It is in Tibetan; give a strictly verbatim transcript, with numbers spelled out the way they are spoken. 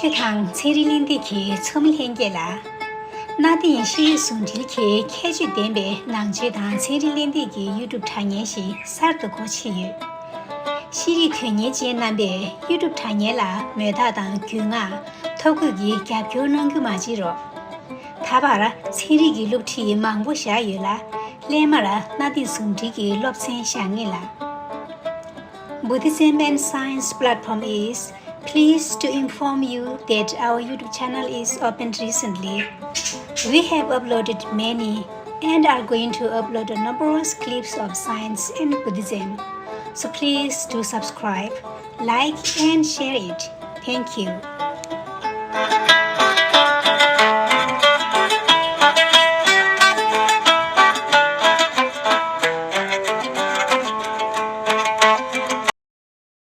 ཆོས་དང་ཚན་རིག་གླེང་སྟེགས་ཀྱི་ཚོགས་མི་ལྷན་རྒྱས་ལ། གནའ་དེང་ཤེས་རིག་ཟུང་འབྲེལ་གྱི་ཁྱད་ཆོས་ལྡན་པའི་ནང་ཆོས་དང་ཚན་རིག་གླེང་སྟེགས་ཀྱི་ཡུ་ཊུབ་དྲ་བརྙན་ཞིག་གསར་དུ་སྒོ་ཕྱེ་ཡོད། ཤེས་རིག་དོན་གཉེར་ཅན་རྣམ་པས་ཡུ་ཊུབ་དྲ་བརྙན་ལ་མོས་རྟགས་དང་རྒྱུས་མངའ་ཐོབ་གོ་གི་རྒྱབ་སྐྱོར་གནང་རྒྱུ་མ་བརྗེད་རོགས། ད་བར་ཚན་རིག་གི་སློབ་ཁྲིད་མང་པོ་བཞག་ཡོད་ལ། སླད་མར་གནའ་དེང་ཟུང་འབྲེལ་གྱི་སློབ་ཚན་བཞག་ངེས་ལ། Buddhism and Science platform is pleased to inform you that our YouTube channel is opened recently. We have uploaded many and are going to upload numerous clips of science and Buddhism. So please do subscribe, like, and share it. Thank you.